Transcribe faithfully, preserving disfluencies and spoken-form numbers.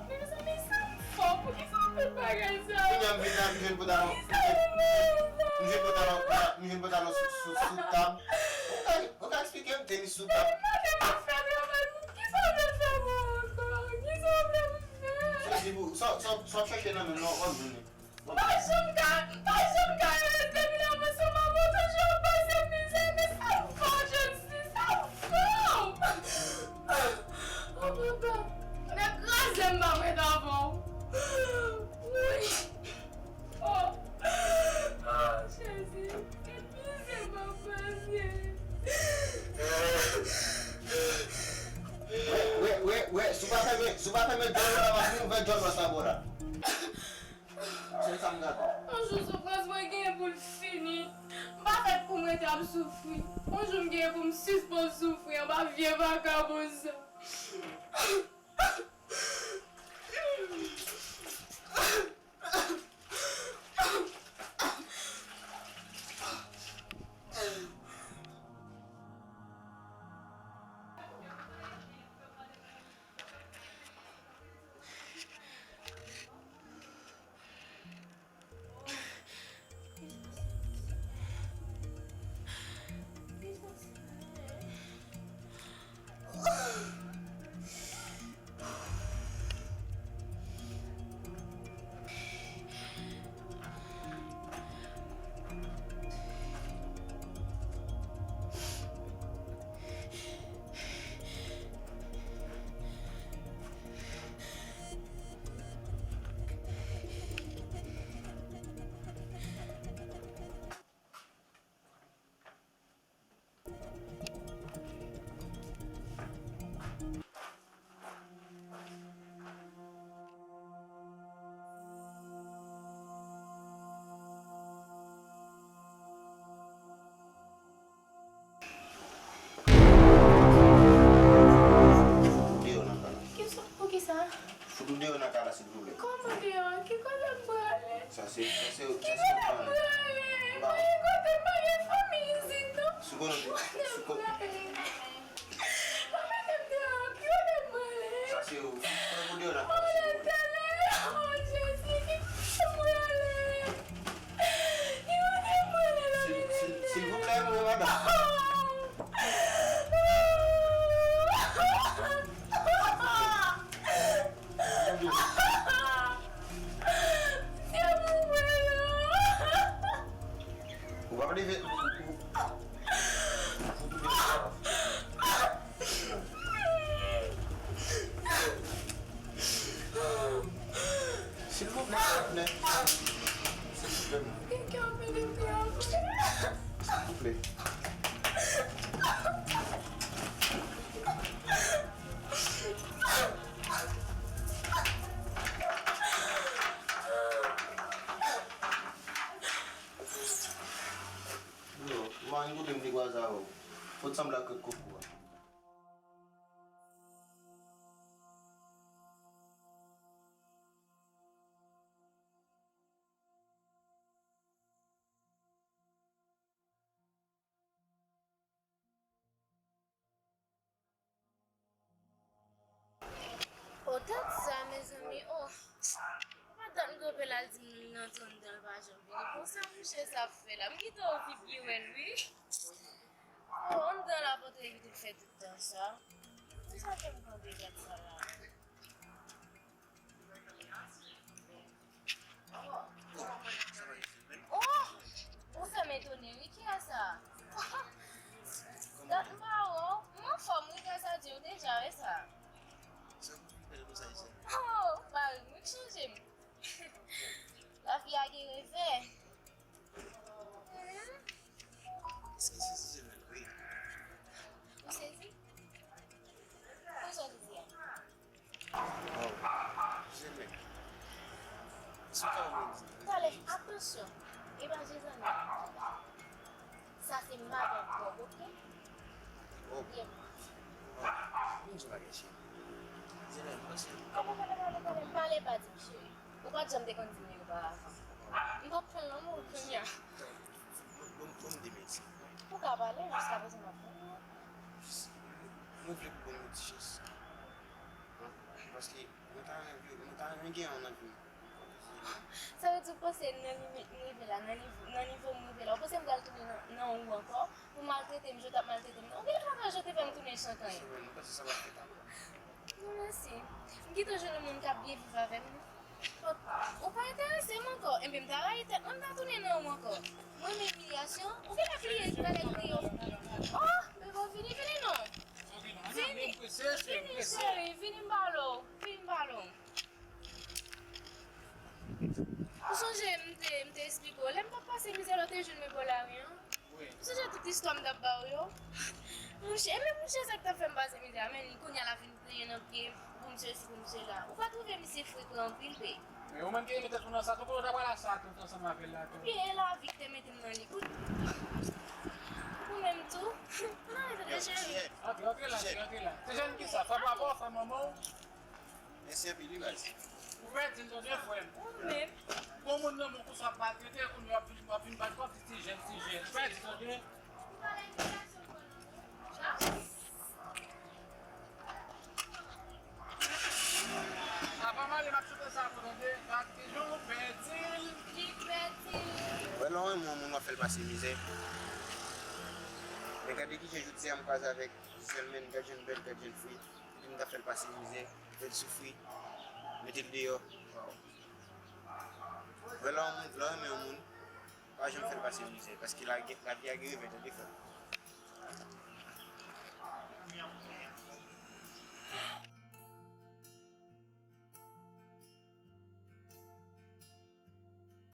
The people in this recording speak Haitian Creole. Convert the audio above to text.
Men mezanmi, sa m fè w? Poukisa w fè bagay sa? Kounye a m vin la, m jwenn pantalon, m jwenn pantalon, m jwenn pantalon sou, sou, sou tab. Ou ka, ou ka eksplike m tenis sou tab? Mande m fè travay pou kisa w vle fè mwen ankò? Kisa w vle m fè? Sa se pou, sa, sa, sa w ap chèche nan men m nan, w ap jwenn li. M pa janm ka, m pa janm ka rete byen avè sa, maman toujou ap pase mizè, men sa m fè w, Jezi, sa m fè w? Oh, papa, nèg kraze m pa mwen avè w. Wi. Oh, oh, Jezi, se mizè m ap pase. Wè, wè, wè, wè, si w pa fèmen, si w pa fèmen djòl la, w ap ouvè djòl la sa bò la. Se sa m gade. Yon jou soufrans mwen genyen pou l fini. M pa fèt pou m rete ap soufri. Yon jou m genyen pou m sispann soufri anba vye vakabon sa. Fout ou deyò nan kay la. Kisa? Poukisa? Fout ou deyò nan kay la, silvouplè. Kòman deyò? Ki kote m prale? Sa se, sa se, sa se. Ki kote m prale? Mwen gen kote m pa gen fanmi isit non. Sou konnen, sou konnen. Pa mete m deyò, ki kote m prale? Sa se ou. Fòk ou deyò nan kay la, silvouplè. Oh, Jezi, ki kote m prale? Ki kote m prale la, mete m deyò? Silvouplè, mwen, madanm. Dye pou mwen la. Ou p ap leve. Ou, ou, ou, ou, ou, ou, Silvouplè, silvouplè. Silvouplè. Silvouplè. Yo, m pa gen kote m te kwaze avè w. Fout sanble ak kòk koko a. O, tèt sa, mezanmi, o. Madanm kanpe la, l di m nan trannde, l pa janm vini. Konsa, mouche sa ap fè la. M kite w vibye wè l, wi. O, anndan la, pote evite l fè tout tan sa. Kisa fè m kanpe gad sa la? Oh! Ou fè m etone, wi. Kiyès sa? Dat m pa wè w. M anfòm, wi, gras a Dye, ou deja wè sa. Oh, ou pa ri, wi, k chanje m. Lavi a gen revè. Èske se sezi menm, wi. Ou sezi? Konsa w sezi a? Waw, Jemè. Èske w ka ban mwen di? Talè, atansyon. E pa Jezane. Sa se madanm Bòb, oke? Bòb? Yeah. Waw, m di w bagay, cheri. Jemè, m panse. Pale, pale, pale, pale, pale pa di m, cheri. Ou pa t janm te konn di m li oparavan. M p ap pran lanmou kounye a. Bon, bon, bon, m demèsi. Ou ka pale, jiska prezan m ap pran lanmou. Mwen vle pou ban m yon ti chans. Paske Mwen ta renmen, mwen ta renmen gen yon nan vi m. Sa vle di w panse nan limit m rive la, nan nivo, nan nivo m rive la, ou panse m pral tounen nan, nan ou ankò pou maltrete m jan w t ap maltrete m nan? Ou genlè pa ka jan w te fè m tounen chankanyen. Mwen panse sa va fèt ankò. Non mèsi. M gentan jwenn yon moun k ap byen viv avè m. Ou pa enterese m ankò. Enben m ta rayi tèt mwen, m ta tounen nan ou ankò. Mwen renmen imilyasyon. Ou genlè bliye talè kriye w. Oh, bebe, vini, vini non. Vini, vini cheri, vini m pale w. Vini m pale w. Ou sonje m te, m te esplike w, lè m t ap pase mizè lè w te jwenn mwen bò lari an? Ou sonje tout istwa m t ap ba w yo? Monchè, e menm monchè sa k t ap fè m pase mizè a, men li kounye a l ap vin plenyen nan pye m pou m sesi, pou m sela. Ou pa twouve misye frekan anpil, bebe? Men ou menm ki mete tèt ou nan sa tou, kote w ta pral a sa tou ansanm avè l la tou? Ebyen, e lavi ki te mete m nan li. Ou menm tou? Nan, tande cheri. Antre, antre la, cheri, antre la. Se jèn ki sa? Fè papa w, fè manman w? Mèsi anpil wi baz. Ou pèdi l tande frè m. Ou menm. Gon moun nan men w konsa ap maltrete, kounye a w ap vin, w ap vin bat kòb, ti jèn, ti jèn. Ou pèdi tande. Apa m ale m ap choute sa pou tande. Gad kijan w pèdi l. Li pèdi l. Wè lè w renmen yon moun w ap fè l pase mizè. Men gade kijan jodi a m kwaze avèk Gisèle, men gad jan l bèl, gad jan l fre. Epi m t ap fè l pase mizè, fè l soufri, mete l deyò. Wè lè w renmen yon moun, pa janm fè l pase mizè, paske lavi a gen revè, tande frè m.